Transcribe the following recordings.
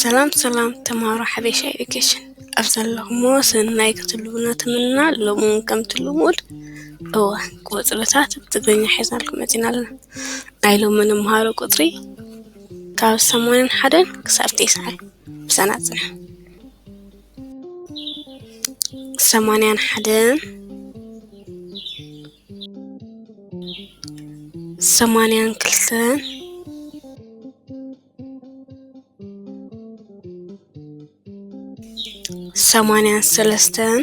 ሰላም ሰላም ተምሃሮ ሓበሻ ኤዱኬሽን፣ ኣብ ዘለኹሞ ሰናይ ክትህልዉ እናተመነና፣ ሎሚ እውን ከምቲ ልሙድ እወ ቁፅርታት ብትግርኛ ሒዝናልኩም መፂና ኣለና። ናይ ሎሚ ንምሃሮ ቁፅሪ ካብ ሰማንያን ሓደን ክሳብ ተስዓን ምሳና ፅንሑ። ሰማንያን ሓደን፣ ሰማንያን ክልተን፣ ሰማንያን ሰለስተን፣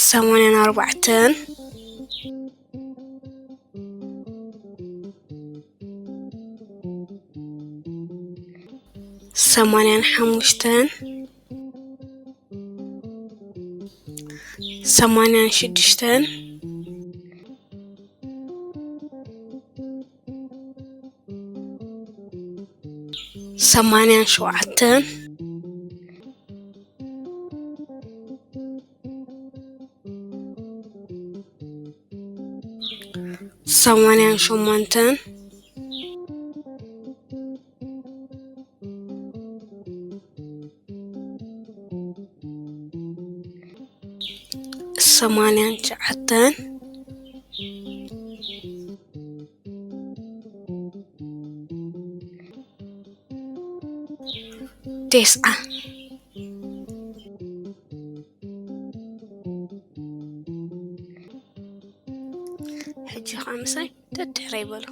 ሰማንያን ኣርባዕተን፣ ሰማንያን ሓሙሽተን፣ ሰማንያን ሽዱሽተን፣ ሰማንያን ሸውዓተን፣ ሰማንያን ሸሞንተን፣ ሰማንያን ትሽዓተን፣ ተስዓ። ሕጂ ኸዓ ምሳይ ደድሕረይ በሉ።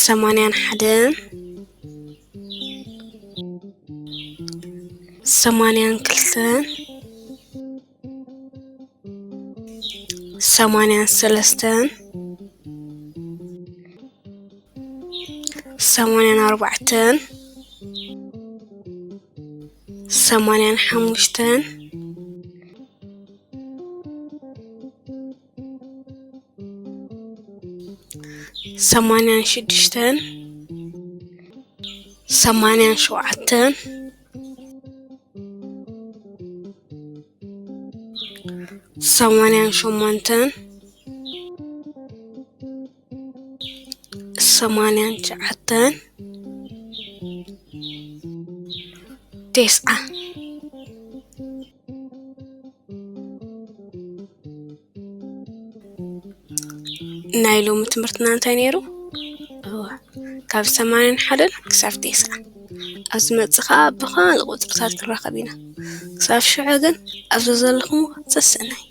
ሰማንያን ሓደን፣ ሰማንያን ክልተን፣ ሰማንያን ሰለስተን፣ ሰማንያን ኣርባዕተን፣ ሰማንያን ሓሙሽተን፣ ሰማንያን ሽዱሽተን፣ ሰማንያን ሸውዓተን፣ ሰማንያን ሸሞንተን፣ ሰማንያን ትሽዓተን፣ ተስዓ። ናይ ሎሚ ትምህርትና እንታይ ነይሩ? እወ፣ ካብ ሰማንያን ሓደን ክሳብ ተስዓ። ኣብ ዝመጽእ ኸዓ ብኻልእ ቁጽርታት ክንራኸብ ኢና። ክሳብ ሽዑ ግን ኣብዚ ዘለኹም ሰሰናይ።